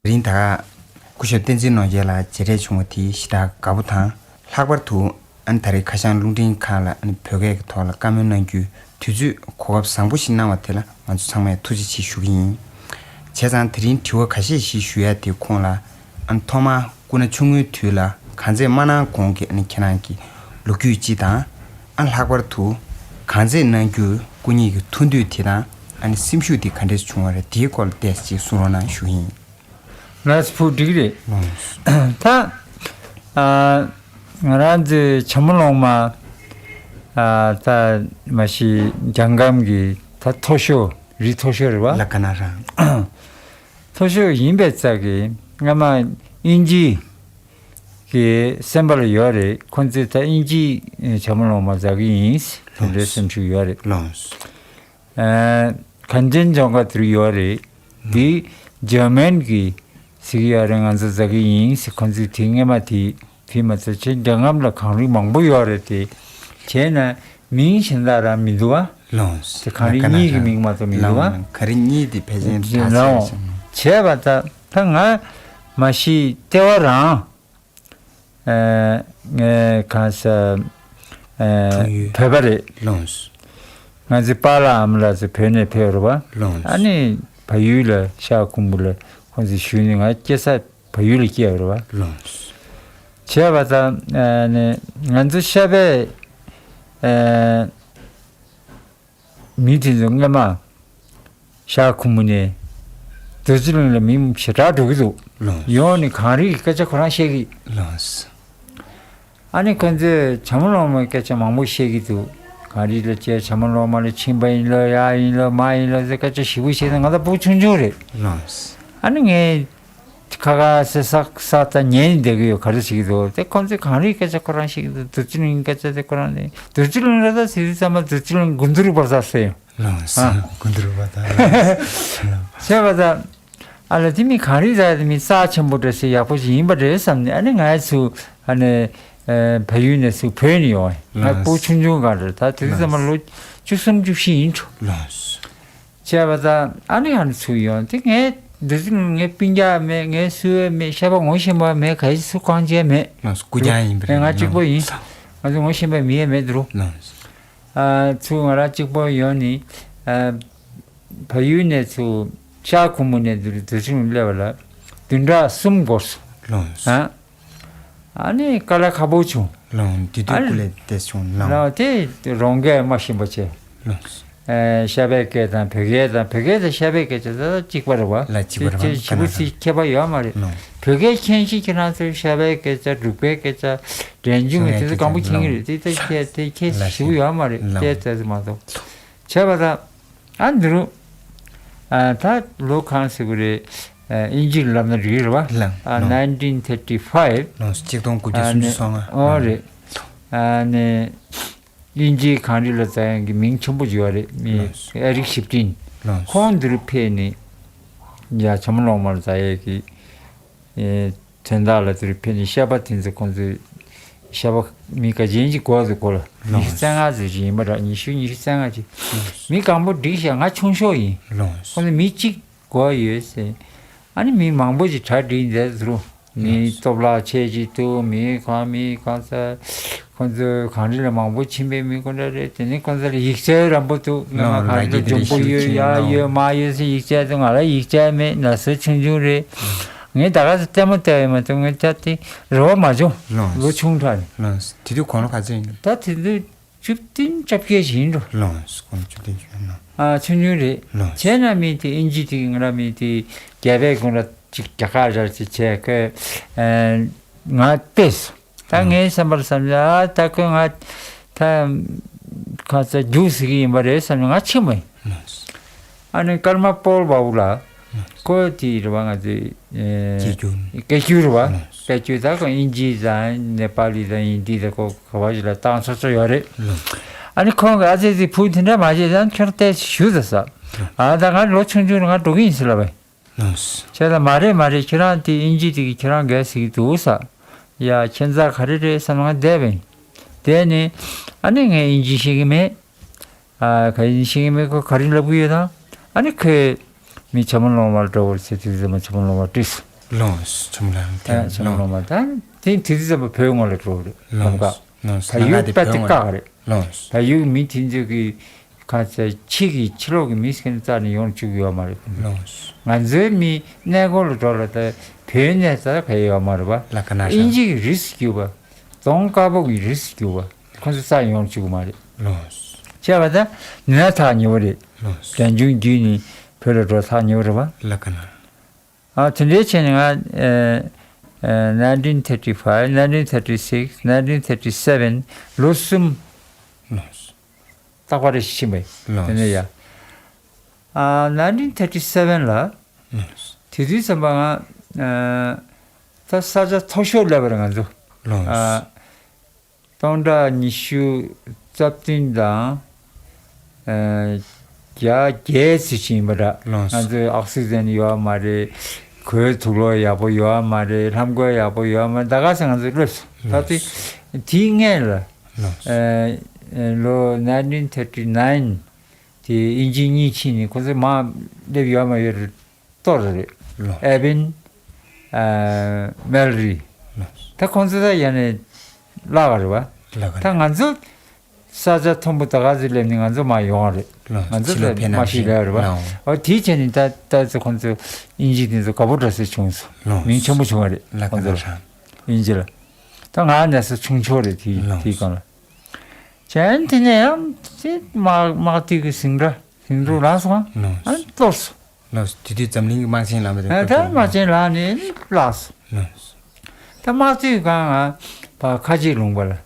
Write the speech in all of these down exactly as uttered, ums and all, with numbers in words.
དེ་རིང་ད་སྐུ་ཞབས་བསྟན་འཛིན་ནོར་རྒྱས་ལགས་མཇལ་འཕྲད་བྱུང་བ་དེ་ཞེ་དྲག་དགའ་པོ་དང་། ལྷག་པར་དུ་ཨ་ནི་ད་རེས་ཁ་བྱང་རླུང་འཕྲིན་ཁང་ལ་ཨ་ནི་བོད་སྐད་ཀྱི་ཐོག་ལ་བཀའ་མོལ་གནང་རྒྱུའི་དུས་ཚོད་གོ་སྐབས་བཟང་པོ་ཞིག་གནང་བ་དེ་ལ་ང་ཚོ་ཚང་མས་ཐུགས་རྗེ་ཆེ་ཞུ་གི་ཡིན། བྱས་ཙང་དེ་རིང་དྲི་བ་ཁ་ཤས་ཤིག་ཞུ་ཡ་དེ་ཁོང་ལ་ཨ་ནི་ཐོག་མར་སྐུ་ན་ཆུང་ངུའི་དུས་ལ་གང་ཚད་མ་གནང་གོང་གི་ཨ་ནི་ཁྱེད་རང་གི་ལོ་རྒྱུས་སྤྱི་དང་། ཨ་ལྷག་པར་དུ་གང་ཚད་གནང་རྒྱུའི་སྐུ་ཉིད་ཀྱི་ཐུགས་འདོད་དེ་དང་ཨ་ནི་སེམས་ཤུགས་དེ་ག་འདྲས་བྱུང་བ་རེད། དེའི་སྐོར་ལ་ཏོག་ཙམ་ཅིག་གསུང་རོགས་གནང་ཞུ་གི་ཡིན། ལགས་སོ། བུ་འགྲིག་རེད། ད་ཨ་ང་རང་ཚོའི་བྱམས་པ་སློབ་མ་ཨ་ད་མ་གཞི་རྒྱལ་ཁམས་ཀྱི་ད་མཐོ་ཤོས་རིགས་མཐོ་ཤོས་རེད་བ། ལ་ཀ་ན་རང་མཐོ་ཤོས་ཡིན་པའི་རྩ་གི་སྔ་མ་དབྱིན་ཇི་གི་སེམས་པ་ལ་ཡོད་རེད། ཁོང་ཚོས་ད་དབྱིན་ཇི་བྱམས་པ་སློབ་མ་མཛད་གི་ཡིན་དེ་འདྲའི་སེམས་ཤུགས་ཡོད་རེད། ལགས་སོ། ཨ་གངས་ཅན་ལྗོངས་མཁར་དེར་ཡོད་རེད། འདི་འཇར་མན་གྱི་ཟེར་གྱི་ཡོད་རེད། ང་ཚོ་མཛད་གི་ཡིན་ཟེར། ཁོང་ཚོས་དེ་སྔ་མ་དེ་དེ་མ་ཚད་ཆེ་རྒྱལ་ཁམས་ལ་གངས་རི་མང་པོ་ཡོད་རེད་དེ། བྱས་ན་མིང་གཞན་དག་རང་མི་འདུག་བ། ལགས་སོ། དེ་གངས་རི་གཉིས་ཀྱི་མིང་མ་གཏོགས་མི་འདུག་བ། ལགས་སོ། གངས་རི་གཉིས་དེ་ཕལ་ཆེར་གྲགས་ཆེ་ལ་ཞིག་ཡིན། བྱས་པ་ད་ད་ང་མ་གཞི་ལྟེ་བ་རང་ཨ་ངས་གང་ཟེར་ཨ་འཁྲུངས་ཡུལ་བོད་པ་རེད། ལགས་སོ། ང་ཚོའི་པཱ་ལགས་ཨ་མ་ལགས་ཚོ་བོད་ནས་ཕེབས་རེད་བ། ལགས་སོ། ཨ་ནི་བལ་ཡུལ་ལ་ཤར་ཁུམ་བུ་ལ་ཁོང་ཚོ་བཞུགས་ནས། ང་སྐྱེས་ས་བལ་ཡུལ་ལ་སྐྱེས་པ་རེད་བ། ལགས་སོ། བྱས་པ་ད་ཨ་ནི་ང་ཚོ་ཤར་པའི་ཨ་མི་དེ་ཚོ་སྔ་མ་ཤར་ཁུམ་བུ་ནས་རྡོ་རྗེ་གླིང་ལ་མི་ཞེ་དྲག་འགྲོ་གི་འདུག། ལགས་སོ། ཡོང་ནས་གངས་རི་གི་སྐད་ཆ་ཁོ་རང་བཤད་ཀྱི། ལགས་སོ། ཨ་ནི་ཁོ་ཚོས་བྱམས་པ་སློབ་མའི་སྐད་ཆ་མང་པོ་བཤད་ཀྱི་འདུག། གངས་རི་ལ་བྱས་བྱམས་པ་སློབ་མ་ལ་ཕྱིན་པ་ཡིན་ལོ། ཡ་ཡིན་ལོ། མ་ཡིན་ལོ་ཟེར་སྐད་ཆ་ཞེ་པོ་བཤད་ནས། ང་ད་བུ་ཆུང་ཆུང་རེད། ལགས་སོ། ཨ་ནི་ངས་ཁ་ཁ་ཟེར་ས་ས་ད་ཉན་བསྡད་ཀྱི་ཡོད། ག་རེ་བྱེད་ཀྱི་འདུག། དེ་ཁོ་ཚོས་གངས་རིའི་སྐད་ཆ་ཁོ་རང་བཤད་ཀྱི་འདུག། རྡོ་རྗེ་གླིང་སྐད་ཆ་དེ་ཁོ་རང་ནས། རྡོ་རྗེ་གླིང་རེད་ད་ཟེར་དུས་ཙམ་པ་རྡོ་རྗེ་གླིང་དགུ་འདུལ་བ་ས་ཟེར་ཡོང་། ལགས་སོ། ཨ་དགུ་འདུལ་བ་ད། བྱས་པ་ད། ཨ་ལ་དེ་མི་གངས་རི་ར་དེ་མི་རྩ་ཆེན་པོ་འདྲ་ཞིག་ཡག་པོ་ཞིག་ཡིན་པ་རེད་བསམ་ནས། ཨ་ནི་ང་ཚོ་ཨ་ནི་ཨ་བལ་ཡུལ་ནས་ཚུར་བོད་ནས་ཡོང་བ། ང་ལགས་སོ། ཕྲུ་གུ་ཆུང་ཆུང་སྒང་རེད། ད་དེ་དུས་ཙམ་པ་ལོ་བཅུ་གསུམ་བཅུ་བཞི་ཡིན་འགྲོ། ལགས་སོ། བྱས་པ་ད་ཨ་ནི་ཨ་ནི་ཚུར་ཡོང་དེ། ངས་འདི་ཚོ་ངའི་སྤུན་ཀྱག་མེད། ངའི་སུ་ཡང་མེད། ཤ་པ་ངོ་ཤེས་པ་མེད། ག་ཡི་སུ་གང་བྱས་མེད། ལགས་སོ། སྐུ་རྐྱང་ཡིན་པ་རེད། ང་གཅིག་པོ་ཡིན། ང་ཚོ་ངོ་ཤེས་པ་མི་ཡང་མེད་འདུག། ལགས་སོ། ཨ་ཚུར་ང་རང་གཅིག་པོ་ཡོང་ནས་ཨ་བལ་ཡུལ་ནས་ཚུར་ཤར་ཁུམ་བུ་ནས་འདིར་རྡོ་རྗེ་གླིང་སླེབས་པ་ལ་བདུན་ཕྲག་གསུམ་འགོར་སོང་། ལགས་སོ། ཨ་ཨ་ནི་དཀའ་ལས་ཁག་པོ་བྱུང་། ལགས་སོ། དེ་དུས་ཨ་སྐུ་ལས་ཏེ་བྱུང་། ལགས་སོ། ལགས་སོ། དེ་རང་སྐད་མ་ཤེས་པ་བྱས། ལགས་སོ། ཨ་ཤར་པའི་སྐད་དང་བོད་སྐད་དང་། བོད་སྐད་དང་ཤར་པའི་སྐད་ཆ་ད་གཅིག་པ་རེད་བ། ལ་གཅིག་པ་རེད་བ། དེ་ཞེ་པོ་ཅིག་ཁྱད་པར་ཡོད་མ་རེད། ལགས་སོ། བོད་སྐད་མཁྱེན་ཞིག་ཁྱེད་རང་ཚོའི་ཤར་པའི་སྐད་ཆ། འབྲུག་པའི་སྐད་ཆ། འབྲས་ལྗོངས་ཀྱི་དེ་ཚོ་གང་པོ་མཁྱེན་གྱི་རེད། དེ་ད་ཁྱད་དེ་ཁྱད་ཞེ་པོ་ཡོད་མ་རེད། ལགས་སོ། དེ་ཙམ་མ་གཏོགས། བྱས་པ་ད་ཨ་འདི་རུ་ཨ་ད་ལོ་གང་ཟེར་དགོས་རེད། ཨ་དབྱིན་ཇིར་ལབ་ན་འགྲིག་རེད་བ། ལགས། ཨ་ལགས། ནའིན་ཊིན་ཐར་ཊི་ཕའིབ། ལགས་སོ། གཅིག་སྟོང་དགུ་བརྒྱ་སུམ་ཅུ་སོ་ལྔ། ཨོ་རེད། ཨ་ནི་དབྱིན་ཇིའི་གངས་རི་ལ་འཛེགས་མཁན་གྱི་མིང་ཆེན་པོ་ཅིག་ཡོད་རེད། མི་ལགས་སོ། ཨེ་རིག་ཤིབ་ཏིན། ལགས་སོ། ཁོང་འདིར་ཕེབས་ནས་ཡ་བྱམས་པ་སློབ་མར་འཛེགས་ཡས་ཀྱི་ཨེ་དོན་དག་ལ་འདིར་ཕེབས་ནས་ཤར་པ་དེ་ཚོ་ཁོང་ཚོས་ཤར་པ་མི་ག་ཅན་ཅིག་གོ་འདུག་གོ་ལ། ལགས་སོ། ཉི་ཤུ་རྩ་ལྔ་ཙམ་ཞིག་ཡིན་པ་འདྲ། ཉི་ཤུ་ཉི་ཤུ་རྩ་ལྔ་ཅིག། ལགས་སོ། མི་གང་པོ་འགྲིག་ཤག། ང་ཆུང་ཤོས་ཡིན། ལགས་སོ། ཁོང་ཚོ་མི་གཅིག་གོ་ཡོད་ཟེར། ཨ་ནི་མི་མང་པོ་ཞིག་གྲ་སྒྲིག་མཛད་འདུག། མི་ལགས་སོ། སྟོབས་ལགས་ཆེ་ཅིག་འདུག། མི་གང་མི་གང་ས་ཁོང་ཚོ་གངས་རི་ལ་མང་པོ་ཕྱིན་པའི་མི་ཁོ་འདྲ་རེད། དེ་ནས་ཁོང་ཚོ་ལ་ཡིག་ཆ་རན་པོ་འདུག། ང་ལགས་གངས་རི་ལ་ལགས་འཛོམས་པོ་ཡོད། ཡ་ཡོད་མ་ཡོད་ཟེར་ཡིག་ཆ་འདུག། ང་ལ་ཡིག་ཆ་མེད། ན་ཚོད་ཆུང་ཆུང་རེད། ངས་ད་ག་ས་ལྟད་མོ་བལྟས་ཡོད་མ་གཏོགས་ངས་ད་དེ་རེ་བ་མ་བྱུང་། ལགས་སོ། ལོ་ཆུང་དྲགས་ནས། ལགས་སོ། དེ་དུས་གོང་ལོ་ག་ཚོད་ཡིན་ནམ། ད་དེ་དུས་བཅུ་བདུན་བཅོ་བརྒྱད་ཞིག་ཡིན་འགྲོ། ལགས་སོ། གོང་བཅུ་བདུན་བཅོ་ལྔ། ཨ་ཆུང་ཆུང་རེད། ལགས་སོ། བྱས་ན་མི་དེ་དབྱིན་ཇི་དེ་གིས་ང་རང་མི་དེ་རྒྱ་བལ་ཀུན་ལ་ཅིག་རྒྱ་གར་ར་ཅིག་བྱས་ཁོས་ཨ་ང་བལྟས་སོང་། ད་ངའི་བསམ་པར་བསམ་ཡ་ད་ཁོས་ང་ད་ག་ས་རྒྱུགས་ཟེར་གྱི་ཡིན་པ་རེད་བསམ་ནས་ང་ཕྱིན་པ་ཡིན། ལགས་སོ། ཨ་ནི་ཀརྨ་པོལ་བྷ་བུ་ལགས། ལགས་སོ། ཁོ་དེ་རེད་བ། ང་ཚོའི་ཨེ་སྐད་སྒྱུར། སྐད་སྒྱུར་རེད་བ། ལགས་སོ། སྐད་སྒྱུར་ད་ཁོ་དབྱིན་ཇི་དང་ནེ་པ་ལི་དང་ཧིན་དི་དང་ཁོ་ག་བ་ཞིག་ལ་བཏང་ཆོག་ཆོག་ཡོད་རེད། ལགས་སོ། ཨ་ནི་ཁོང་གིས་ཨ་ཙི་ཙི་བུ་དེ་འདྲ་མ་བྱེད་ཙང་ཁྱོད་ཏོག་ཙམ་བཞུགས་ད་ཟེར། ཨ་ད་ང་ལོ་ཆུང་ཆུང་རེད། ང་འགྲོ་གི་ཡིན་ཟེར་ལབ་པ་ཡིན། ལགས་སོ། བྱས་ཙང་མ་རེད་མ་རེད། ཁྱེད་རང་དེ་དབྱིན་ཇི་དེ་གིས་ཁྱེད་རང་འགལ་ཟེར་གྱི་འདུག་ཟེར། ཡ་ཁྱད་མཚར་ག་རེ་རེད་བསམ་ང་བསྡད་པ་ཡིན། བསྡད་ནས་ཨ་ནི་ངས་དབྱིན་ཇི་ཤེས་ཀྱི་མེད། ཨ་ག་ཡིན་ཤེས་ཀྱི་མེད། ཁོ་ག་རེ་ལབ་ཀྱི་ཡོད་དམ། ཨ་ནི་ཁོས་མི་བྱམས་པ་སློབ་མར་འགྲོ་དགོས་ཟེར་དུས་ཙམ་པ་བྱམས་པ་སློབ་མར་བྲིས་སོང་ ལོངས་ཆུང་ལ་ཨ་དེ་ཆུང་ལོངས་ལོངས་མ་ད་དེ་དེ་དུས་ཙམ་པ་བོད་ངོ་ལ་འགྲོ་རེད། ལོངས་ལོངས་ད་ཡུལ་ནང་དེ་དཔེ་བོད་དེ་ངོ་བཀག་རེད། ལོངས་ད་ཡུལ་མི་དེ་ཚོ་གི་ག་ཚ་ཕྱི་གི་ཕྱི་ལོགས་ཀྱི་མི་ཟེར་མཁན་རྩ་ནས་ཡོང་བཅུག་ཡོད་མ་རེད། ལོངས་ང་ཚོའི་མི་གནས་སྐོར་ལ་འགྲོ་ལ་ད་བོད་གནས་ད་ག་ཡོད་མ་རེད་པ། ལ་ཀ་ན་ཧྲ་དབྱིན་ཇི་གི་རིས་སུ་གྱུར་པ། གདོང་དཀར་པོ་གི་རིས་སུ་གྱུར་པ་ཁོ་ཚོ་རྩ་ཡོང་བཅུག་མ་རེད། ལོངས་བྱས་པ་ད་ནུས་ཐག་ཉེ་བོ་རེད། ལོངས་རྒྱ་འབྱུང་བརྒྱུད་ནས་བོད་ལ་འགྲོ་ཐག་ཉེ་བོ་རེད་པ། ལ་ཀ་ན་ཨ་དེ་འདྲའི་བྱས་ནས་ང་ཨེ་ཨེ་nineteen thirty-five, nineteen thirty-six, nineteen thirty-seven ལོ་གསུམ་ལོངས་རྟག་པར་རེ་ཞིག་ཕྱིན་པས། ལོངས་དེ་ནས་ཡ། ཨ་nineteen thirty-seven ལ། ལོངས་དེ་དུས་ཙམ་པ་ང་ཨ་ད་ས་ཆ་མཐོ་ཤོས་སླེབས་པ་རེད་ང་ཚོ། ལོངས་ཨ་སྟོང་ཕྲག་ཉི་ཤུ་རྩ་བདུན་དང་ཨ་བརྒྱ་བརྒྱད་ཙམ་ཞིག་ཡིན་པ་འདྲ། ལོངས་ང་ཚོའི་ཨོག་སི་ཇན་ཡོད་མ་རེད། གོས་དུག་ལོག་ཡག་པོ་ཡོད་མ་རེད། ལྷམ་གོས་ཡག་པོ་ཡོད་མ་རེད། ད་ག་ཚོད་ང་ཚོ་སླེབས་སོང་། ད་ལོངས་དེ་དེའི་སྔོན་ལ། ལོངས་ཨ་ཨ་ལོ་nineteen thirty-nine དེ་དབྱིན་ཇི་གཉིས་ཕྱིན་ནས་ཁོ་ཚོ་མར་སླེབས་ཡོད་མ་ཡོད་རེད། གཏོར་རེད། ལོ། ཨེ་བིན། ཨ་མེལ་རི། ལོ། ད་ཁོང་ཚོ་ད་ཡ་ནས་བརླག་རེད་བ། བརླག་ད་ང་ཚོ་ས་ཆ་མཐོན་པོ་ད་ག་ཚོད་སླེབས་ནས་ང་ཚོ་མར་ཡོང་བ་རེད། ལོ། ང་ཚོ་ཕྱི་ལོགས་ད་ཕེབས་མ་ནང་ཤི་བཞིན་ལ་རེད་བ། ལོ། ཨོ་དེའི་ཆ་ནས་ད་ད་ཚོ་ཁོང་ཚོ་དབྱིན་ཇི་དེ་ཚོ་དགའ་པོ་འདྲ་སེ་བྱུང་སོང་། ལོ། མིང་ཆེན་པོ་བྱུང་བ་རེད། ལ་ཁོང་ཀ་ཚོ་ན་ཧྲན། དབྱིན་ཇི་ལ། ད་ང་ནས་སུ་ཆུང་ཆོག་རེད་དེའི་ལོ། དེའི་སྒང་ལ། གཞན་དེ་ནས་ཡང་དེ་དམག་དམག་དེ་གི་ཟིང་འདྲ་ཟིང་འགྲོ་ལངས་སོང་། ལོ། ཨ་གཏོར་སོང་། ལོ། དེ་དུས་འཛམ་གླིང་གི་དམག་ཆེན་ལངས་པ་རེད། ཨ་ད་དམག་ཆེན་ལངས་ནས་བརླགས་སོང་། ལོ། ད་དམག་དུས་སྒང་ང་ཕར་ཁ་ཆེ་ལུང་པ་ལ་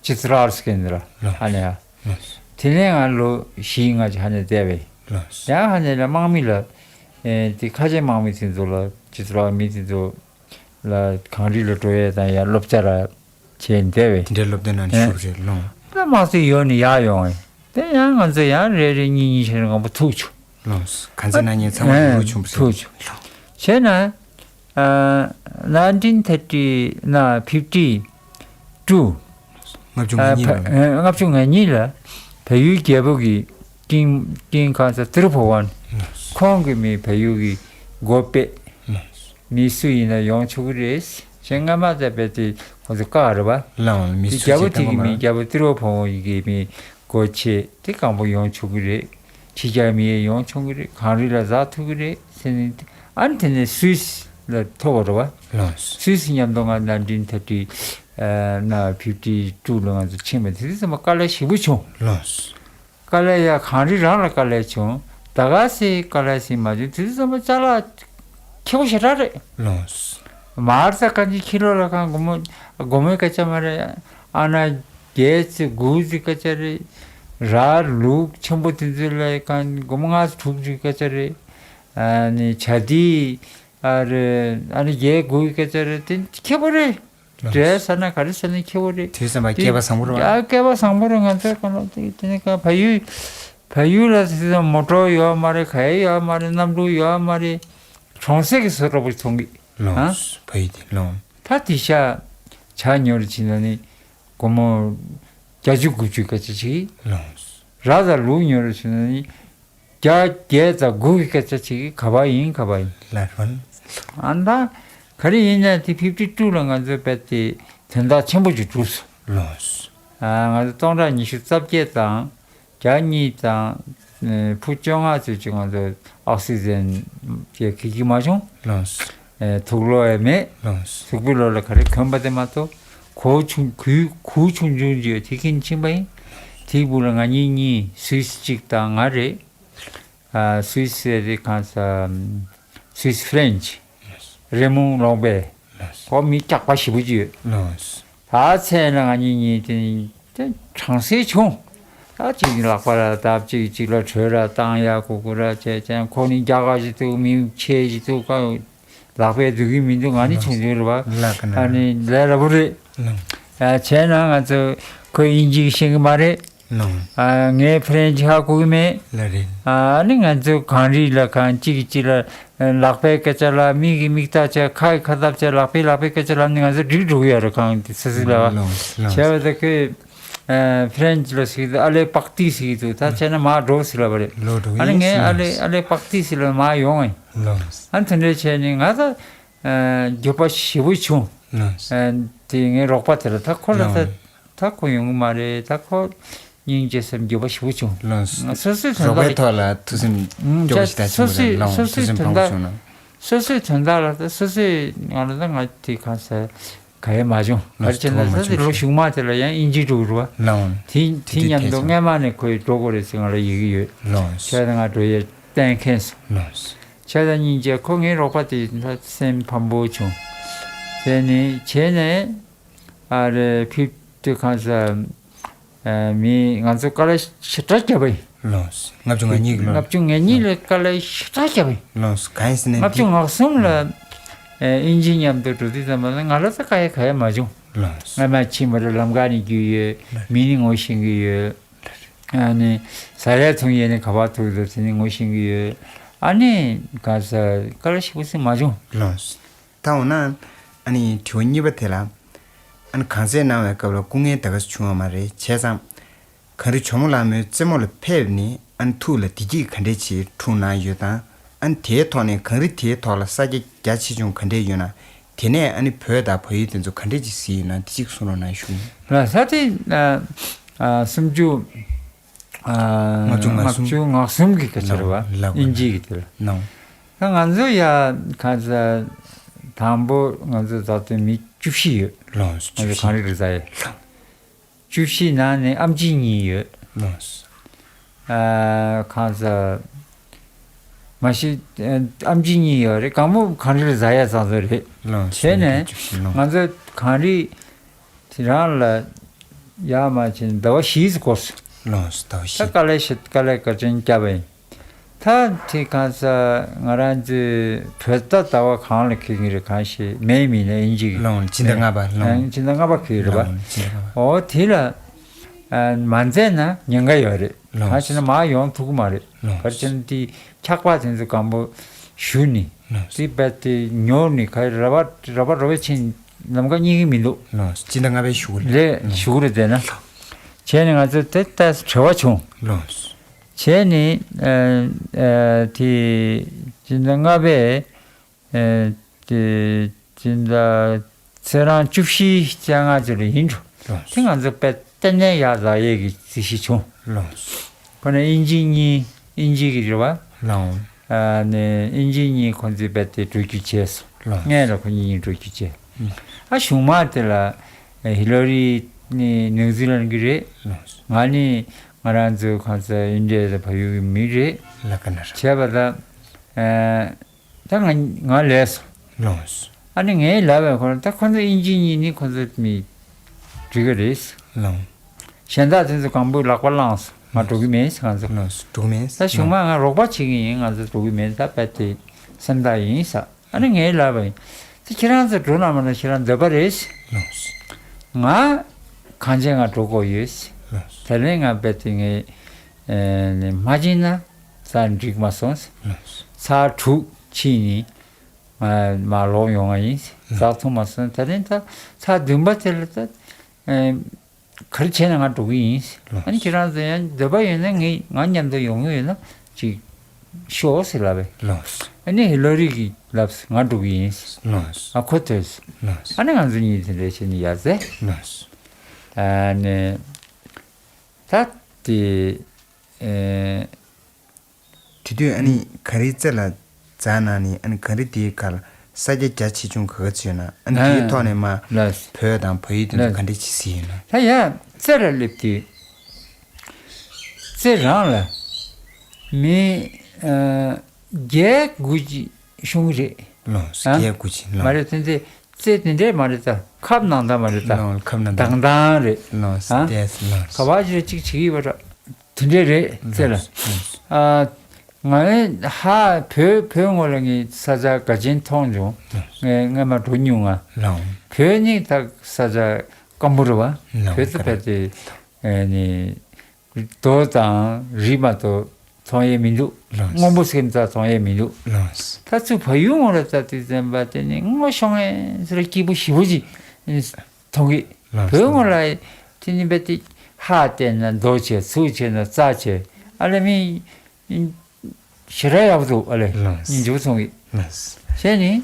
ཅི་ཙི་ར་ཨར་སི་ཀེན་དེ་ལ་ལོ། ཧ་ནས་ཡ། ལོ། དེ་ནས་ང་ལོ་བཞི་ལྔ་ཅིག་ཧ་ནས་བསྡད་པས། ལོ། ཡང་ཧ་ནས་ལ་དམག་མི་ལ་ཨེ་དེ་ཁ་ཆེ་དམག་མི་དེ་ཚོ་ལ་ཅི་ཙི་ར་མི་དེ་ཚོ་ལ་གངས་རི་ལ་འགྲོ་ཡས་དང་ཡ་སློབ་གྲྭ་ར་བྱས་བསྡད་པས། དེ་འདྲའི་སློབ་སྟོན་གནང་ནས་ཨེ། བཞུགས་རེད་ལོ། ད་དམག་དེ་ཡོད་ནས་ཡར་ཡོང་བས། དེ་ཡང་ང་ཚོ་ཡང་རེ་རེ་གཉིས་གཉིས་བྱས་ནས་མང་པོ་ཐུག་བྱུང་། ལོ། ག་ཚོད་ན་ཉིན་ཚང་མ་ཨེ། རུ་ཆུང་པོ་ཐུག་བྱུང་། བྱས་ན་ཨ་nineteen thirty ན་fifty two ལྔ་བཅུ་ང་གཉིས་ལ། ཨ་ལྔ་བཅུ་ང་གཉིས་ལ་བལ་ཡུལ་རྒྱལ་པོ་གི་ཀིང་ཀིང་གང་ས་ཏི་རུ་བྷ་ཝན། ལོ། ཁོང་གི་མི་བལ་ཡུལ་གི་འགོ་སྤེལ། ལོ། མི་སུ་ཡིན་ན་ཡོང་ཆོག་གི་རེད། གཞན་སྔ་མ་ལྟ་བུའི་དེ་ཁོ་ཚོ་བཀག་རེད་བ། ལའང་མི་དེ་སུ་རྒྱལ་པོ་ཞིག་དེ་གི་མི་བཏང་གི་མ་རེད། རྒྱལ་པོ་ཏི་རུ་བྷ་ཝན་གི་མི་སྒོ་ཕྱེ་དེ་གང་པོ་ཡོང་ཆོག་གི་རེད། ཕྱི་རྒྱལ་མི་ཡང་ཡོང་ཆོག་གི་རེད། གངས་རི་ལ་འཛེག་ཐུབ་ཀྱི་རེད་ཟེར་ནས་ཨ་ནི་དེ་ནས་སུད་སི་ལ་ཐོབ་པ་རེད་བ། ལོ། སུད་སི་མཉམ་དུ་ང་nineteen thirty ན་fifty two ལ་ང་ཚོ་ཕྱིན་པ་དེ་དུས་ཙམ་པ་དཀའ་ལས་ཞེ་པོ་བྱུང་། ལོ། དཀའ་ལས་ཡ་གངས་རི་རང་ལ་དཀའ་ལས་བྱུང་། ད་ག་སེ་དཀའ་ལས་ཟིན་མ་བྱུང་། དེ་དུས་ཙམ་པ་ཅ་ལག་ཁེ་པོ་ཞེ་དྲག་རེད། ལོ། མར་ས་གང་ཅི་ཁྱི་ལོ་ལ་གང་སྒོར་མོ་སྒོར་མོའི་སྐད་ཆ་མ་རེད། ཨ་ན་བརྒྱད་ཙི་དགུ་ཙི་སྐད་ཆ་རེད། ར་ལུག་ཆེན་པོ་དེ་ཚོ་ལ་གང་སྒོར་མོ་ལྔ་ཙི་དྲུག་ཙི་སྐད་ཆ་རེད། ཨ་ནི་བྱ་དེ་ཨ་རེད། ཨ་ནི་བརྒྱད་དགུ་གི་སྐད་ཆ་རེད། དེ་ཁེ་པོ་རེད། འབྲས་ཟ་ན་ག་རེ་ཟ་ན་ཁེ་པོ་རེད། དེ་ཙམ་པ་སྐལ་པ་བཟང་པོ་རེད་བ། ཨ་སྐལ་པ་བཟང་པོ་རེད། ང་ཚོའི་གང་ལ་དེ་དེ་ནས་ག་བལ་ཡུལ་བལ་ཡུལ་ལ་དེ་ཙམ་མོ་ཊོ་ཡོད་མ་རེད། ག་ཡེ་ཡོད་མ་རེད། གནམ་གྲུ་ཡོད་མ་རེད། གྲོང་གསེབ་ཀྱི་བཟོ་འདྲ་པོ་མཐོང་གི། ལོངས། ཨ། བལ་ཡུལ་དེ་ལོངས། ད་དེ་ཤ་བྱ་ཉོ་རུ་ཕྱིན་ན་ནི་སྒོར་མོ་བརྒྱད་ཅུ་དགུ་བཅུ་སྐད་ཆ་ཅིག། ལོངས། ར་དང་ལུག་ཉོ་རུ་ཕྱིན་ན་ནི། བརྒྱ་བརྒྱད་དང་དགུ་གི་སྐད་ཆ་ཅིག་ག་པར་ཡིན་ག་པར་ཡིན། ལ་ཧོན། ཨ་ད་ག་རེ་ཡིན་ན་དེ་fifty two ལ་ང་ཚོ་དཔེ་དེ་དོན་དག་ཆེན་པོ་ཅིག་གྲུབ་སོང་། ལོས། ཨ་ང་ཚོ་སྟོང་ཕྲག་ཉི་ཤུ་རྩ་བརྒྱད་དང་བརྒྱ་གཉིས་དང་ཕུ་བཅོ་ལྔ་ཚོད་ཅིག་ང་ཚོ་ཨོག་སི་ཇན་གྱི་གི་གི་མ་བྱུང་། ལོས། ཨེ་དུག་ལོག་ཡང་མེད། ལོས། དུག་པའི་ལོག་ལ་ག་རེ་གོན་པ་དེ་མ་གཏོགས་གོས་ཆུང་གོས་གོས་ཆུང་ཆུང་ཅིག་ཡོད་དེ་གིན་ཕྱིན་པ་ཡིན། དེའི་སྦུག་ལ་ང་གཉིས་གཉིས་སུད་སི་གཅིག་དང་ང་རེད། ཨ་སུད་སི་རེད་གང་ས་སུད་སི་ཧྥི་རེན་ཆི་རེ་མུང་ལོང་པེ་ཁོ་མི་སྐྱག་པ་ཞེ་པོ་ཅིག་ཡོད། ལོས། ད་ཚེ་ན་ང་གཉིས་གཉིས་དེ་དེ་གྲང་སེ་བྱུང་། ད་གཅིག་ལག་པ་ལ་བརྡབ་གཅིག་གཅིག་ལ་གྲོས་ར་བཏང་ཡ་གུ་གུ་ར་བྱས་ཙང་ཁོ་ནི་རྒྱ་གར་ཞིག་འདུག་མི་ཆེ་ཞིག་འདུག་ག་ལག་པས་འདུག་གི་མི་འདུག་ང་ནི་ཆུང་ཆུང་རེད་བ། ལ་ཀ་ན་ཨ་ནི་ལས་སླ་པོ་རེད། ལོས། ཨ་བྱས་ན་ང་ཚོ་ཁོས་དབྱིན་ཇི་ཤེས་གི་མ་རེད། ལོས། ཨ་ངས་ཕ་རན་ཇི་ཧ་གོ་གི་མེད། ལ་རེད། ཨ་ནི་ང་ཚོ་གངས་རི་ལ་གང་གཅིག་གིས་གཅིག་ལ་ལག་པའི་སྐད་ཆ་ལ་མིག་གིས་མིག་ལྟ་བྱས་ཁ་ཡིས་ཁ་བཏབ་བྱས་ལག་པས་ལག་པའི་སྐད་ཆ་ལ་ནི་ང་ཚོ་འགྲིག་འགྲོ་གི་ཡོད་རེད་གང་དེ་སི་སི་ལ་བ། ལོས་ལོས། བྱས་པ་ད་ཁོས་ཨ་ཕ་རན་ཇི་ལ་ཟེར་གི་འདུག་ཨ་ལེ་པག་ཏི་ཟེར་གི་འདུག་ད་བྱས་ན་མར་འགྲོ་ཟེར་ལབ་པ་རེད། ལོས་འགྲོ་ཨ་ནི་ཡིན་ངས་ཨ་ལེ་ལོས། ཨ་ལེ་པག་ཏི་ཟེར་ལབ་མར་ཡོང་ངས། ལོས། ཨ་ནི་དེ་འདྲས་བྱས་ནས་ང་ད། འགྱོད་པ་ཞེ་པོ་བྱུང་། དེ་ངའི་རོགས་པ་དེ་ལ་ད་ཁོ་ལ་ད་ད་ཁོ་ཡོང་གི་མ་རེད། ད་ཁོ་སྙིང་རྗེ་སེམས་འགྱོད་པ་ཞེ་པོ་བྱུང་། སོ་སོའི་དོན་དག་ལ་ཐུགས་སེམས་སྐྱོ་བོ་ཞིག་ད་ཆེན་པོ་རེད། ལགས་འོང་། ཐུགས་སེམས་ཕམ་པོ་བྱུང་ན། སོ་སོའི་དོན་དག་ལ་ད་སོ་སོས་ང་ལ་ད་ང་དེ་གང་ཟེར་ག་ཡེ་མ་བྱུང་། ག་རེ་བྱས་ན་ད་དེ་ལོ་གཞུག་མ་དེ་ལ་ཡང་དབྱིན་ཇི་འགྲོ་གི་རེད་བ། ལགས་འོང་། དེ་དེ་མཉམ་དུ་སྔས་མ་ནས་ཁོས་འགྲོ་དགོས་རེད་ཟེར་ང་ལ་ཡི་གེ་ཡོད། ལགས་འོང་། བྱས་ཙང་ང་འགྲོ་ཡས་གཏན་འཁེལ་སོང་། ལགས་འོང་། བྱས་ཙང་སྙིང་རྗེ་ཁོ་ངའི་རོགས་པ་དེ་ད་སེམས་ཕམ་པོ་བྱུང་། དེ་ནས་བྱས་ནས་ཨ་རེ་ཕིབ་ཏི་གང་ཟེར། མི་ང་ཚོ་དཀའ་ལས་ཞེ་དྲག་བརྒྱབ་པ་ཡིན། ལགས་འོང་། ལྔ་བཅུ་ང་གཉིས་ཀྱི་ལོ། ལྔ་བཅུ་ང་གཉིས་ལ་དཀའ་ལས་ཞེ་དྲག་བརྒྱབ་པ་ཡིན། ལགས་འོང་། གང་ཡིན་ཟེར་ན་ལྔ་བཅུ་ང་གསུམ་ལ་དབྱིན་ཇི་མཉམ་དུ་འགྲོ་དུས་ཙམ་པ་ལ་ང་ལ་ད་དཀའ་ཡ་ག་ཡ་མ་བྱུང་། ལགས་འོང་། སྔ་མ་ཕྱིན་པ་རེད། ལམ་ཁ་ནས་རྒྱུག་ཡོད། མི་ནི་ངོ་ཤེས་ཀྱི་ཡོད། ཨ་ནི་ཟ་ཡ་འཐུང་ཡས་ནི་ག་པར་ཐུག་འདུག་དེ་ནི་ངོ་ཤེས་ཀྱི་ཡོད། ཨ་ནི་ག་ས་དཀའ་ལས་ཞེ་པོ་ཞིག་མ་བྱུང་། ལགས་འོང་། ད་འོ་ན་ཨ་ནི་དྲི་བ་གཉིས་པ་དེ་ལ། ཨ་ནི་གང་ཟེར་གནང་བའི་སྐབས་ལ་སྐུ་ངལ་ད་ག་ཟེ་བྱུང་བ་མ་རེད། བྱས་ཙང་། གངས་རི་ཇོ་མོ་ལྷ་མོའི་རྩེ་མོ་ལ་ཕེབས་ནས་ཨ་ནི་ཐུགས་ལ་བདེ་སྐྱིད་ག་འདྲས་ཅིག་འཁྲུངས་གནང་ཡོད་དང་། ཨ་ནི་དེའི་ཐོག་ནས་གངས་རི་དེའི་ཐོག་ལ་ས་རྒྱ་རྒྱ་ཆེ་ཆུང་ག་འདྲས་ཡོད་ན། དེ་ནས་ཨ་ནི་བོད་དང་བལ་ཡུལ་དེ་ཚོ་ག་འདྲས་ཅིག་གཟིགས་ཡོད་ན་དེ་གཅིག་གསུང་རོགས་གནང་ཞུ། ལགས་ས་དེ་ཨ་ཨ་སུམ་ཅུ་ཨ་ལྔ་བཅུ་ང་གསུམ་ལྔ་བཅུ་ང་གསུམ་གྱི་སྐད་ཆ་རེད་བ། ལགས་དབྱིན་ཇི་གི་དེ་ལ། ལགས་ད་ང་ཚོ་ཡ་ག་ས་དང་པོ་ང་ཚོ་ད་ལྟ་མི་བཅུ་བཞི་ཡོད། ལགས་ང་ཚོ་གངས་རི་རི་ཟ་ཡས། ལགས། བཅུ་བཞི་ནང་ནས་ཨམ་ཆི་གཉིས་ཡོད། ལགས་སོ། ཨ་གང་ཟག་མ་གཞི་ཨམ་ཆི་གཉིས་ཡོད་རེད། གང་མོ་གངས་རི་ལ་ཟ་ཡ་ཙང་ཙང་རེད། ལགས་སོ། བྱས་ནས་བཅུ་བཞི་ལགས། ང་ཚོ་གངས་རི་དེ་རང་ལ་ཡར་མར་བྱས་ནས་ཟླ་བ་བཞི་ཙམ་འགོར་སོང་། ལགས་སོ། ཟླ་བ་ད་བཞི། དཀའ་ལས་ཞེ་དཀའ་ལས་ག་ཚོད་བརྒྱབ་པ་ཡིན། ད་དེ་གང་ཟག་ང་རང་ཚོའི་བོད་ཟླ་ཟླ་བ་གང་ལ་འཁེལ་གྱི་རེད། གང་ཞིག་མེ་མིན་ན་དབྱིན་ཇི་གི་ལོང་སྤྱི་ཟླ་ལྔ་པ་ལོང་། ཨ་སྤྱི་ཟླ་ལྔ་པ་འཁེལ་གྱི་རེད་པ། ལོང་སྤྱི་ཟླ་ལྔ་པ། ཨོ་དེ་ལ་ཨ་མ་མཛད་ན་ཉེན་ཁ་ཡོད་རེད། ལོང་གང་ཞེ་ན་མར་ཡོང་ཐུབ་ཀྱི་མ་རེད། ལོང་ག་རེ་བྱས་ན་དེ་འཁྱག་པ་དེ་ཚོ་སྐམ་པོ་བཞུ་ནི། ལོང་དེ་རྦད་དེ་ཉོ་ནི་ག་རེ་ར་བ་ར་བ་རོ་བས་ཕྱིན་ལམ་ཁ་རྙེད་ཀྱི་མི་འདུག་ལོང་སྤྱི་ཟླ་ལྔ་པའི་གཞུག་གུ་རེད། རེད་ལོང་གཞུག་གུ་རེད་བསྡད་ན། བྱས་ནས་ང་ཚོ་དེ་ལྟ་བྲེལ་བ་བྱུང་། ལོང་། བྱས་ནས་ཨ་ཨ་དེ་སྤྱི་ཟླ་ལྔ་པའི་ཨ་དེ་སྤྱི་ཟླ་ཚེས་གྲངས་བཅུ་བཞི་བཅོ་ལྔ་ཙམ་ལ་ཡིན་འགྲོ། ལོང་། དེ་ང་ཚོ་དཔེ་ཏན་ཏན་ཡར་འཛེག་ཡས་ཀྱི་རྩིས་གཞི་བྱུང་། ལོང་། ཁོ་ན་དབྱིན་ཇི་གཉིས་དབྱིན་ཇི་གི་རེད་བ། ལོང་། ཨ་ནི་དབྱིན་ཇི་གཉིས་ཁོང་ཚོས་རྦད་དེ་འགྲོ་རྒྱུ་བྱས་སོང་། ལོང་། སྔོན་ལ་ཁོ་གཉིས་གཉིས་འགྲོ་རྒྱུ་བྱས། ཨ་གཞུག་མ་དེ་ལ་ཧི་ལོ་རི་ནི་ནིའུ་ཛི་ལན་གྱི་རེད། ལོང་། ང་ནི་ང་རང་ཚོའི་གང་ཟག་དབྱིན་ཇི་དང་བལ་ཡུལ་གྱི་མི་རེད། ལ་ཀ་ན་ར། བྱས་པ་ད་ཨ་ད་ང་ང་ལས་སོང་། ལོང་། ཨ་ནི་ངའི་ལབ་པའི་ཁོ་ན་ད་ཁོ་ཚོ་དབྱིན་ཇི་གཉིས་ནི་ཁོ་ཚོ་མི་འགྲིག་གི་རེད། ལོང་། གཞན་དག་དེ་ཚོ་གང་པོས་ལག་པ་བླངས་སོང་། ང་འགྲོ་གི་མེད་ཟེར་ང་ཚོ། ལོང་། འགྲོ་གི་མེད་ཟེར། ད་གཞུག་མ་ང་རོགས་པ་བྱེད་ཀྱི་ཡིན། ང་ཚོ་འགྲོ་གི་མེད། ད་རྦད་དེ་སེམས་ཐག་ཡིན་ཟེར། ཨ་ནི་ངས་ལབ་པ་ཡིན། དེ་ཁྱེད་རང་ཚོ་འགྲོ་ན་མ་ན་ཁྱེད་རང་འདོད་པ་རེད་ཟེར། ལོང་། ང་གང་བྱས་ང་འགྲོ་དགོས་ཡོད་ཟེར། ལོང་། དེ་ལས་ང་རྦད་དེ་ངས་ཨེ་ནི་མ་ཕྱིན་ན་ས་འགྲིག་མ་སོང་ཟེར། ལོང་། ཚར་དྲུག་ཕྱིན་ནི་ང་མར་ལོག་ཡོང་བ་ཡིན་ཟེར། ཟ་འཐུང་མ་སོང་། དེ་རིང་ད་ཚར་བདུན་པ་དེ་ལ་ད་ཨེ་ག་རེ་བྱས་ན་ང་འགྲོ་གི་ཡིན། ལགས། ཨ་ནི་ཁྱེད་རང་ཚོ་ཡང་འདོད་པ་ཡོད་ན་ངས་ང་མཉམ་དུ་ཡོང་གི་ཡོད་ན་ཅིག་ཤོག་ཟེར་ལབ་པས། ལགས། ཨ་ནི་ཧི་ལོ་རི་གིས་ལབས་ང་འགྲོ་གི་ཡིན། ལགས། ཨ་ཁོ་ཐོས། ལགས། ཨ་ནི་ང་ཚོ་གཉིས་དེ་འདྲ་བྱས་ནས་ཡར་འཛེགས། ལགས། ཨ་ནི་ད་དེ་ཨེ། དེ་དུས་ཨ་ནི་གངས་རིའི་རྩེ་ལ་འཛེགས་གནང་ནས་ཨ་ནི་གངས་རི་དེའི་ཁར་ས་རྒྱ་རྒྱ་ཆེ་ཆུང་ག་ག་ཚོད་ཡོད་ན། ཨ་ནི་དེའི་ཨ་ཐོག་ནས་མར་ལགས། བོད་དང་བལ་ཡུལ་དེ་ཚོ་ལགས། ག་འདྲས་ཅིག་གཟིགས་ཡོད་ན། ད་ཡ་རྩེ་ལ་སླེབས་དུས་རྩེ་རང་ལ་མི་ཨ་བརྒྱད་དགུ་ཅིག་ཤོང་གི་རེད། ལགས། ཨ་བརྒྱད་དགུ་ཅིག་ལགས། མ་རེད། དེ་ཚོ་རྩེ་དེ་འདྲས་མ་རེད། ད་ཁབ་ནང་ད་མ་རེད། ད་ལགས། ཁབ་ནང་ད་དྭངས་དྭངས་རེད། ལགས། ཨ་དེ་ལགས། ག་བ་ཅིག་ཅིག་བྱེད་ཀྱི་ཡོད་པ་འདྲ། དེ་འདྲས་རེད་རྩེ་ལ། ལགས། ཨ་ང་ཧ་བོད་བོད་ངོས་ལ་ངས་ས་ཆ་འགའ་ཅན་མཐོང་བྱུང་། ངས་སྔས་མ་འགྲོ་མྱོང་ང་། ལགས། བོད་ནི་ད་ས་ཆ་སྐམ་པོ་རེད་བ། ལགས། བོད་ཚོ་བལ་ཏེ་ཨ་ནི་རྡོ་དང་རི་མ་གཏོགས་མཐོང་ཡས་མི་འདུག་ལགས། སྔོན་པོ་སེམས་རྩ་མཐོང་ཡས་མི་འདུག་ལགས། ད་ཚུར་བལ་ཡུལ་ངོས་ལ་ལྟ་དུས་ཙམ་པ་དེ་ནི་སྔོ་ཤོང་ངེ་ཟེར་སྐྱིད་པོ་ཞེ་པོ་ཅིག་མཐོང་གི། ལགས། བོད་ངོས་ལ་དེ་ནི་རྦད་དེ་ཧ་བལྟས་ན་རྡོ་ཆེ། ཚུར་བྱས་ན་རྩྭ་ཆེ། ཨ་ལས་མི་ཞེ་དྲག་ཡག་པོ་འདུག་ཨ་ལས། ལགས། སྙིང་རྗེ་པོ་མཐོང་གི། ལགས། བྱས་ནས་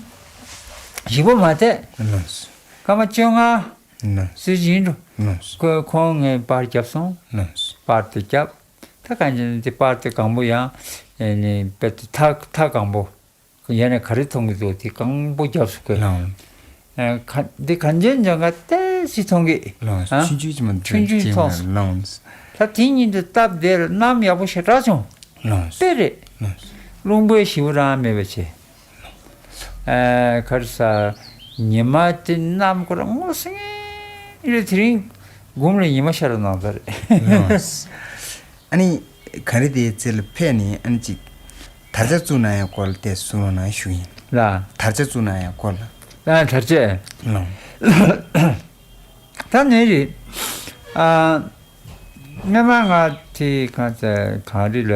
ཞིབ་པོ་མ་བལྟས། ལགས་སོ། སྐར་མ་བཅོ་ལྔ། ལགས་སོ། ཟེར་བཞིན་འགྲོ། ལགས་སོ། ཁོ་ཁོང་ངས་པར་བརྒྱབ་སོང་། ལགས་སོ། པར་དེ་བརྒྱབ། ད་གང་ཅི་ན་དེ་པར་དེ་གང་པོ་ཡང་ཨེ་ནི་དཔེ་དེ་ཐག་ཐག་གང་པོ། ཡ་ནས་ག་རེ་མཐོང་གི་འདུག་དེ་གང་པོ་རྒྱབ་སུ་བཀོད། ལགས། ཨ། ཁ་འདི་གང་ཅན་ཅང་ག་ཏེ་སི་མཐོང་གི། ལགས། ཨ། ཆུང་ཆུང་ཅིག་མ་ཆུང་ཆུང་མཐོང་སོང་། ལགས། ད་དེ་ཉིད་དུ་སྟབས་བདེ་ལ་གནམ་ཡག་པོ་ཞེ་དྲག་བྱུང་། ལགས། དཔེ་རེད། ལགས། རླུང་བུའི་ཞི་བ་རང་མེད་པ་བྱས། ཨ། ག་རེ་ཟ། ཉི་མ་དེ་གནམ་སྐོར་ངོ་སེང་རེད། དེ་རིང་སྒོམ་ལ་ཉི་མ་ཤར་ནང་ཚ་རེད། ལགས། ཨ་ནི། གངས་རི་དེའི་རྩེ་ལ་ཕེབས་ནས་ཨ་ནི་ཅིག་དར་ཆ་བཙུགས་གནང་ཡག་སྐོར་ལ་བལྟས་གསུང་རོགས་གནང་ཞུ་ཡིན། ལ། དར་ཆ་བཙུགས་གནང་ཡག་སྐོར་ལ། ལ་དར་ཆ། ལོ། ད་ནས་རེད། ཨ། སྔ་མ་ང་དེ་གང་ཚེ་གངས་རི་ལ།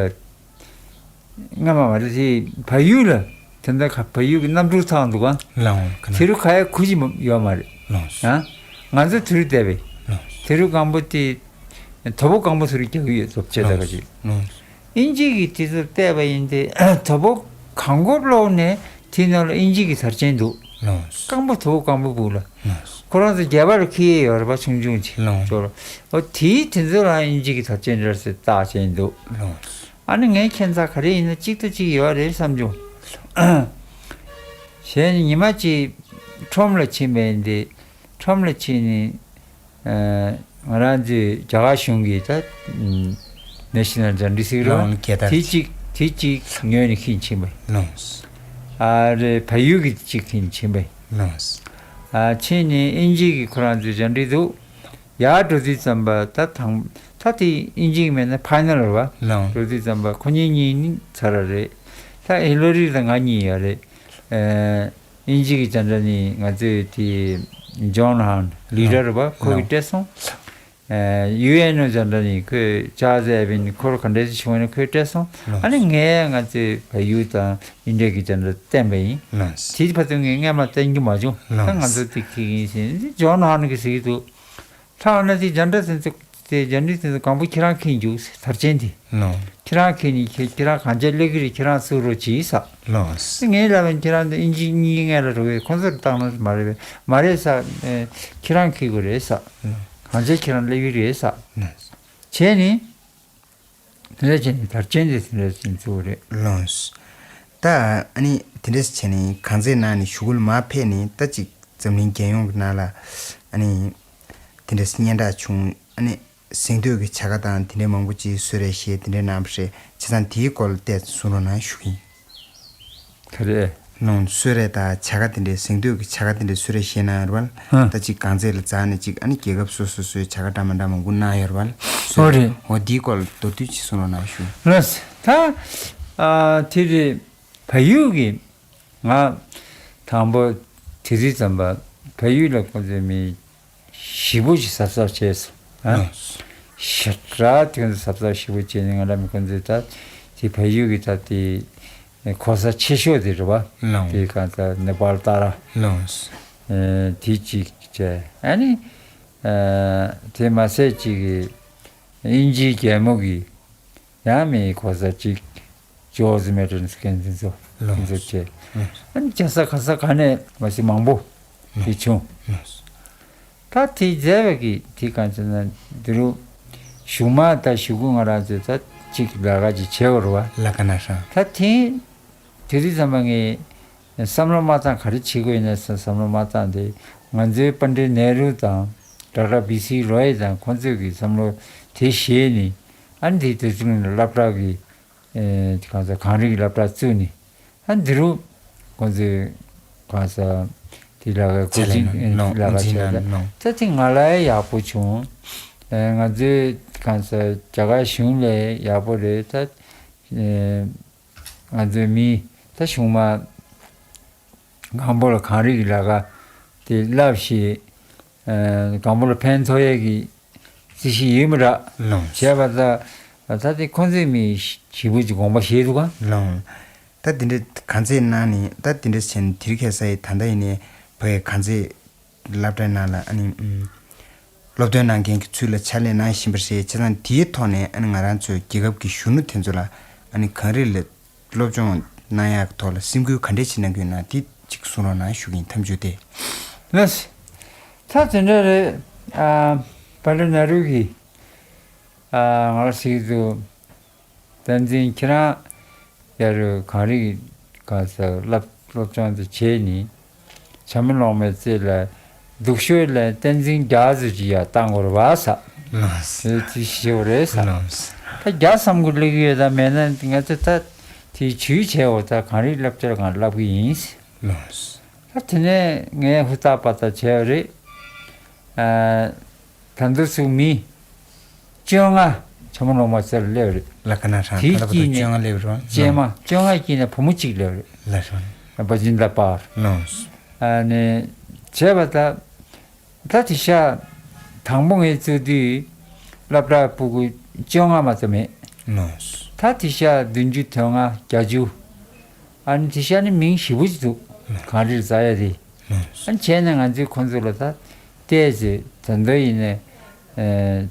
སྔ་མ་མ་རེད་དེ་བལ་ཡུལ་ལ། དེ་འདྲ་ཁ་བལ་ཡུལ་གྱི་གནམ་གྲུ་ཚང་འདུག་ག་ལའོ་ཁ་ན། དེ་རུ་ཁ་ཡ་ཁུ་ཅི་ཡོད་མ་རེད། ལོ། ཨ། ང་ཚོ་དེ་རུ་བསྡད་པས། ལོ། དེ་རུ་སྒང་པོ་དེ། དོ་པོ་སྒང་པོ་དེ་རུ་རྒྱག་གི་ཡོད་ཚོ་བྱེད་ད་ག་ཅིག་ལོ། དབྱིན་ཇི་གིས་དེ་ཚོ་བལྟས་པ་ཡིན་ཏེ། དོ་པོ་གང་གོ་ལོག་ནས་དེའི་ནང་ལ་དབྱིན་ཇི་གི་དར་ཆེན་འདུག་ལོ། སྐམ་པོ་དོ་པོ་སྐམ་པོ་སྦུག་ལ། ལོ། ཁོ་རང་ཚོ་རྒྱ་བལ་ཁི་ཡེ་ཡོད་རེད་པ། ཆུང་ཆུང་ཅིག་ལོ། ཅོ་ལོ། འོ་དེའི་དེ་ཚོ་ལ་དབྱིན་ཇི་གི་དར་ཆེན་རེད་ཟེར་བཏགས་བྱས་འདུག་ལོ། ཨ་ནི་ངའི་ཁྱད་མཚར་ག་རེ་ཡིན་ན་གཅིག་ཏུ་གཅིག་ཡོད་རེད་བསམ་བྱུང་། གཞན་ཉི་མ་གཅིག་ཁྲོམ་ལ་ཕྱིན་པ་ཡིན་ཏེ། ཁྲོམ་ལ་ཕྱིན་ནས། ཨ། ང་རང་ཚོའི་རྒྱ་གར་གཞུང་གི་ད་ནེ་ཤི་ནལ་ཇན་ཌི་ཟེར་གི་རེད་པ། ལོ། རྒྱལ་དར་དེ་གཅིག་དེ་གཅིག་ཉོས་ནས་ཁྱེར་ཕྱིན་པ་ཡིན། ལོ། ཨ་རེ་བལ་ཡུལ་གྱི་གཅིག་ཁྱེར་ཕྱིན་པ་ཡིན། ལོ། ཨ། ཕྱིན་ནས་དབྱིན་ཇི་གི་ཁོ་རང་ཚོའི་ཇན་ཌི་འདུག་ཡར་འགྲོ་དུས་ཙམ་པ་ད་དང་ད་དེ་དབྱིན་ཇི་གི་མེད་ན་ཕའི་ནལ་རེད་པ། ལོ། འགྲོ་དུས་ཙམ་པ་ཁོ་གཉིས་གཉིས་ནི་ཚར་ར་རེད། ད་ཧི་ལ་རི་དང་ང་གཉིས་ཡོད་རེད། ཨ། དབྱིན་ཇི་གི་ཇན་ཌི་ནི་ང་ཚོའི་དེ་ཇོན་ཧན་ལི་ཌར་རེད་པ། ཁོ་གིས་སྤྲད་སོང་། ཨ། ཡུ་ཨེན་ཨོ་ཇན་ཌི་ནི་ཁོས་ཅཱ་ཟེར་བིན་ཁོར་ག་འདྲས་ཞིག་བྱུང་བ་ནི་ཁོས་སྤྲད་སོང་། ལོ། ཨ་ནི་ངས་ང་ཚོའི་བལ་ཡུལ་དང་ཨིན་ཌི་ཡ་གི་ཇན་ཌི་བསྟན་པ་ཡིན། ལོ། དེའི་བར་དུ་ངས་སྔས་མ་བསྟན་རྒྱུ་མ་བྱུང་། ལོ། ད་ང་ཚོ་དེ་ཁྱེར་གྱི་ཡིན་ཟེར་ནས་ཇོན་ཧན་གིས་ཟེར་གྱི་འདུག་ཐ་ན་དེ་ཇན་ཌི་དེ་ཚོ་དེ་ཇན་ཌི་དེ་ཚོ་གང་པོ་ཁྱེད་རང་ཁྱེར་འཇུག་དར་ཆེན་དེ། ལོ། ཁྱེད་རང་ཁྱེར་ནས་ཁྱེད་ཁྱེད་རང་གང་ཆ་སླེབས་ཀྱི་རེད། ཁྱེད་རང་བཙུགས་རོགས་གྱིས་ཟེར། ལོ། ངས་ལབ་པ་ཁྱེད་རང་དེ་དབྱིན་ཇི་གཉིས་ཀ་ལ་འགྲོ་གི་ཁོང་ཚོར་བཏང་ན་མ་རེད་པས། མ་རེད་ཟེར། ཨེ། ཁྱེད་རང་ཁྱེར་དགོས་རེད་ཟེར། ལོ། གང་ཆ་ཁྱེད་རང་སླེབས་ཀྱི་རེད་ཟེར། ལོ། བྱས་ནས། དེ་འདྲ་བྱས་ནས་དར་ཆེན་དེ་དེ་འདྲ་བྱས་ནས་བཙུགས་པ་རེད། ལོས། ད་ཨ་ནི་དེ་འདྲ་བྱས་ནས་གངས་རྩེ་ནང་ནས་གཞུག་གུ་ལ་མར་ཕེབས་ནས་ད་ཅིག་འཛམ་གླིང་རྒྱལ་ཡོངས་ཀྱི་ནང་ལ་ཨ་ནི་དེ་འདྲ་སྙན་གྲགས་བྱུང་། ཨ་ནི་གཟེངས་བསྟོད་ཀྱི་བྱ་དགའ་དང་དེ་འདྲའི་མང་པོ་ཅིག་གསོལ་རས་བཞེས་དེ་འདྲའི་གནང་བ་རེད། བྱས་ཙང་དེའི་སྐོར་ལ་བལྟས་གསུང་རོགས་གནང་ཞུ་གི་ཡིན། ག་རེ། ལོངས་གསོལ་རས་དང་བྱ་དགའ་དེ་འདྲའི་གཟེངས་བསྟོད་ཀྱི་བྱ་དགའ་དེ་འདྲའི་གསོལ་རས་བཞེས་གནང་ཡོད་རེད་པ། ཧ། ད་ཅིག་གངས་རྩེ་ལ་འཛེགས་ནས་ཅིག་ཨ་ནི་རྒྱལ་ཁབ་སོ་སོ་སོའི་བྱ་དགའ་འདྲ་མི་འདྲ་མང་པོ་གནང་ཡོད་རེད་པ། ཧོ་རེད། འོ་དེའི་སྐོར་ལ་མདོར་བསྡུས་ཅིག་གསུང་རོགས་གནང་ཞུ། ལགས། ད་ཨ་དེ་རེད། བལ་ཡུལ་གྱི་ང་དང་པོ་དེ་དུས་ཙམ་པ་བལ་ཡུལ་ལ་ཁོང་ཚོས་མི་ཞེ་པོ་ཅིག་གཟབ་གཟབ་བྱས་སོང་། ཨ། ལགས། ཞེ་དྲག་དེ་ཚོ་གཟབ་གཟབ་ཞེ་པོ་བྱས་ནས་ང་རང་མི་ཁོང་ཚོས་ད་དེ་བལ་ཡུལ་གྱི་ད་དེ་གོ་ས་ཆེ་ཤོས་དེ་རེད་པ། ལགས། དེ་གང་ལྟར་ནེ་པཱལ་ཏཱ་ར། ལགས། ཨེ། དེ་གཅིག་བྱས། ཨ་ནི་ཨ་དེ་མ་ཟད་ཅིག་གི་དབྱིན་ཇིའི་རྒྱལ་མོ་གི་ཡང་མི་གོ་ས་གཅིག་ཇོརྗ་མེ་ཊན་སི་ཀན་དེ་ཚོ། ལགས། དེ་ཚོ་བྱས། ལགས། ཨ་ནི་རྒྱལ་ས་ག་ས་ག་ནས་མ་གཞི་མང་པོ་དེ་བྱུང་། ལགས། ད་དེ་མཛད་པ་གི་དེ་གང་བྱས་ན་འདི་རུ་གཞུག་མ་ད་གཞུག་གུ་ང་རང་ཚོས་ད་གཅིག་ལས་ཀ་ཅིག་བྱེད་དགོས་རེད་པ། ལ་ཀ་ན་ཧྲ། ད་དེ་དེ་དུས་ཙམ་པ་ངས་བསམ་བློ་མ་བཏང་ག་རེ་བྱེད་དགོས་ཡིན་ན་བསམ་བསམ་བློ་མ་བཏང་སྟེ་ང་ཚོའི་པཎྜི་ཏ་ནེ་རུ་དང་ཌོག་ཊར་བི་སི་རོ་ཡི་དང་ཁོང་ཚོས་ཀྱི་བསམ་བློ་དེ་བཞེས་ནས། ཨ་ནི་དེ་དུས་ཙམ་ལ་སློབ་གྲྭ་གི་ཨེ། གང་ཟེར་གངས་རི་གི་སློབ་གྲྭ་བཙུགས་ནས། ཨ་འདི་རུ་ཁོང་ཚོས་གང་ཟེར་དེ་ལས་ཀ་ཀོ་ཅིང་ལས་ཀ་བྱས་ལ་ད་དེ་ང་ལ་ཡག་པོ་བྱུང་། ཨེ། ང་ཚོའི་གང་ཟེར་རྒྱ་གར་གཞུང་ལས་ཡག་པོ་རེད་ད། ཨེ། ང་ཚོའི་མི་ད་གཞུང་མ་སྒང་པོ་ལ་གངས་རི་གི་ལས་ཀ་དེ་བསླབས་ཤིག་ཨ། སྒང་པོ་ལ་ཕན་ཐོགས་ཡས་ཀྱི་རྩིས་གཞི་ཡོད་མི་ར། ལོངས། བྱས་པ་ད་ད་དེ་ཁོང་ཚོའི་མི་ཞེ་པོ་ཅིག་དགོངས་པ་བཞེས་འདུག་ག་ལོངས། ད་དེ་འདྲའི་གངས་རྩེ་ནང་ནས་ད་དེ་འདྲ་བྱས་ནས་དེ་རིང་ཁ་སང་ཡི་ད་ལྟ་ཡིན་ནའི་བོད་ཀྱི་གངས་རྩེ་སློབ་གྲྭའི་ནང་ལ་ཨ་ནི་ཨུམ། སློབ་སྟོན་གནང་མཁན་གྱི་ཚུལ་ལ་ཕྱག་ལས་གནང་བཞིན་པ་རེད། བྱས་ཙང་དེའི་ཐོག་ནས་ཨ་ནི་ང་རང་ཚོའི་རྒྱལ་ཁབ་ཀྱི་གཞོན་ནུ་དེ་ཚོ་ལ་ཨ་ནི་གངས་རི་ལ་སློབ་སྦྱོང་གནང་ཡག་གི་ཐོག་ལ་སེམས་ཁུར་ག་འདྲས་བྱེད་གནང་གི་ཡོད་ན་དེ་ ཅིག་གསུང་རོགས་གནང་ཞུ་གི་ཡིན། ཐམས་ཅད་དེ། ལགས། ད་དེ་འདྲ་རེད། ཨ། བན་དེ་ནེ་རུ་གིས། ཨ། ང་ལ་ཟེར་གྱི་འདུག་བསྟན་འཛིན། ཁྱེད་རང་ཡ་རུ་གངས་རི་གི་ག་ས་སློབ་སློབ་སྦྱོང་དེ་བྱས་ནི། བྱ་མོ་ལོང་མའི་རྩེ་ལ་སྡུག་ཤོས་ལ་བསྟན་འཛིན་རྒྱ་ཟེར་གྱི་ཡ་བཏང་དགོས་རེད་བ་ས། ལགས། དེ་དེ་ཞེས་པ་རེད་ས། ལགས། ད་རྒྱ་བསམ་གི་སླེབས་ཀྱི་ཡོད། ད་མེད་ན་ང་ཚོ་ད་དེ་ཇུས་བྱས་འོ། ད་གངས་རིའི་བསླབ་བྱ་གང་བསླབ་གི་ཡིན། ལགས། ད་དེ་ནས་ངས་ཧུར་ཐག་པ་ད་བྱས་པ་རེད། ཨ། ད་དུང་ཚུགས་མི་བཅོ་ལྔ་བྱ་མོ་ལོང་མ་ཚེ་ལ་སླེབས་རེད། ལགས། ཁ་ན་ཧྲང་དེའི་ད་ལྟ་བར་དུ་དཀྱིལ་ནས་བཅོ་ལྔ་སླེབས་རེད་བ། བཅོ་ལྔ། ལགས། བཅོ་ལྔ་དཀྱིལ་ནས་བུ་མོ་གཅིག་སླེབས་རེད། ལགས་སོ། བ་ཇིན་ད་པར། ལགས། ཨ་ནི་བྱས་པ་ད། ད་དེ་ཤ་དང་པོ་ངས་བཙུགས་དུས་སློབ་གྲྭ་ཕྲུ་གུ་བཅོ་ལྔ་མ་གཏོགས་མེད། ལགས། ད་དེ་ཤ་བདུན་ཅུ་དོན་ལྔ། བརྒྱད་ཅུ། ཨ་ནི་དེ་ཤ་ནི་མིང་ཞེ་པོ་ཅིག་འདུག་ལགས། གངས་རིར་འཛེག་ཡ་དེ། ལགས། ཨ་ནི་བྱས་ནས་ང་ཚོས་ཁོང་ཚོ་ལ་ད་བལྟས་ཚེ་ད་འདོད་ཡིན་ནས། ཨེ།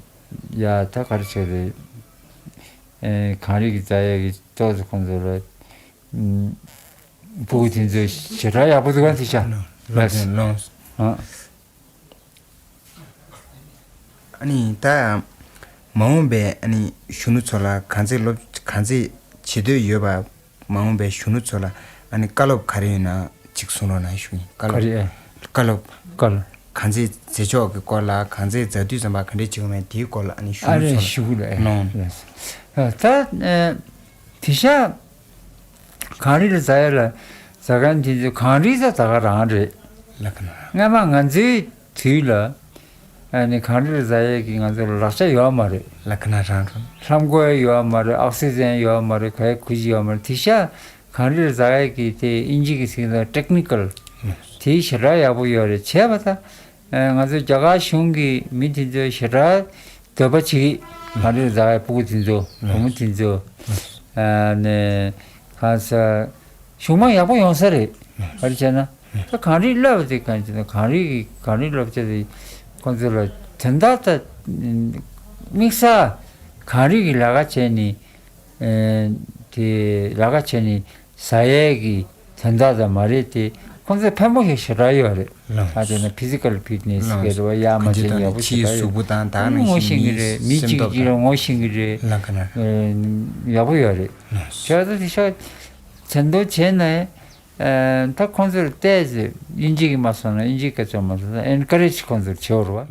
ཡ་ད་ག་རེ་བྱས་རེད། ཨེ། གངས་རི་གི་འཛེག་ཡ་གི་ཏོག་ཙམ་ཁོང་ཚོ་ལ། ཨུམ། ཕྲུ་གུ་དེ་ཚོ་ཞེ་དྲག་ཡག་པོ་འདུག་ག་དེ་ཤ། ལགས། ལགས། ཨ། ཨ་ནི་ད་མ་འོངས་པའི་ཨ་ནི་གཞོན་ནུ་ཚོ་ལ་གངས་རྩེད་སློབ་གངས་རྩེད་བྱེད་འདོད་ཡོད་པ། མ་འོངས་པའི་གཞོན་ནུ་ཚོ་ལ་ཨ་ནི་བཀའ་སློབ་ག་རེ་ཡོད་ན་ཅིག་གསུང་རོགས་གནང་ཞུ་ཡིན། བཀའ་སློབ། ག་རེ། བཀའ་སློབ། བཀའ་སློབ། གངས་རྩེད་མཛད་ཕྱོགས་ཀྱི་སྐོར་ལ། གངས་རྩེད་མཛད་དུས་ཙམ་པ་ག་འདྲས་བྱེད་དགོས་མེད་དེའི་སྐོར་ལ་ཨ་ནི་གཞོན་ཨ་ནུ་རེ་ཚོ་ལ་ཞུ་གི་ལ། ལགས། ལགས། ད་ཨ་དེ་ཤ། གངས་རི་ལ་འཛེག་ཡ་ལ་འཛེག་མཁན་དེ་ཚོ་གངས་རི་ད་ད་ག་རང་རེད། ལགས་ཁ་ན། སྔ་མ་ང་ཚོའི་དུས་ལ་ཨ་ནི་གངས་རི་ལ་འཛེག་ཡ་གི་ང་ཚོ་ལ་ལག་ཆ་ཡོད་མ་རེད། ལགས་ཁ་ན་རང་རང་། ལྷམ་གོག་ཡོད་མ་རེད། ཨོག་སི་ཇན་ཡོད་མ་རེད། ག་ཡ་གུ་ཅི་ཡོད་མ་རེད། དེ་ཤ་གངས་རི་ལ་འཛེག་ཡ་གི་དེ་དབྱིན་ཇི་གི་ཚིག་ནང་ཊེག་ནི་ཀལ། ལགས། དེ་ཞེ་དྲག་ཡག་པོ་ཡོད་རེད། བྱས་པ་ད། ཨ། ང་ཚོ་རྒྱ་གར་གཞུང་གི་མི་དེ་ཚོ་ཞེ་དྲག་འདོད་པ་བྱེད་ཀྱི། གངས་རིར་འཛེག་ཡའི་ཕྲུ་གུ་དེ་ཚོ། བུ་མོ་དེ་ཚོ། ཨ་ནི་གང་ཟེར། གཞུང་མང་ཡག་པོ་ཡོང་ས་རེད། ག་རེ་བྱས་ན། ད་གངས་རིའི་སློབ་དེ་གང་བྱས་ན་གངས་རི་གི་གངས་རིའི་སློབ་ཆ་དེ་ཁོང་ཚོ་ལ་དོན་དག་ད་དམིགས་བསལ་གངས་རི་གི་ལས་ཀ་བྱས་ནས། ཨེ། དེ་ལས་ཀ་བྱས་ནས་ཟ་ཡས་ཀྱི་དོན་དག་ཙམ་མ་རེད་དེ། ཁོང་ཚོ་ཕན་པོ་ཞིག་ཞེ་དྲག་ཡོད་རེད། ལགས། ད་དེ་ན་ཕི་ཟི་ཀལ་ཕིཊ་ནེ་སི། ལགས། གལ་ཏེ་ཡར་མར་གང་ཅི་བྱས་ན་ཡག་པོ་ཞེ་དྲག་ཡོད། ཕྱིའི་གཟུགས་པོ་དང་ད་ནང་ངོ་བཞིན་ཤེས་ཀྱི་རེད། མི་གཅིག་གིས་གཅིག་ལ་ངོ་ཤེས་ཀྱི་རེད། ལགས་ཁ་ན། ཨེ། ཡག་པོ་ཡོད་རེད། ལགས། བྱས་ཙང་དེ་ཤ་ཚན་དོ་བྱས་ནས། ཨེ། ད་ཁོང་ཚོར་བལྟས་ཚེ་དབྱིན་ཇི་གིས་མ་སོང་ན་དབྱིན་ཇིའི་སྐད་ཆ་མ་སོང་ན་ཨེན་ཀ་རེཇ་ཁོང་ཚོར་བྱེད་འོར་བ།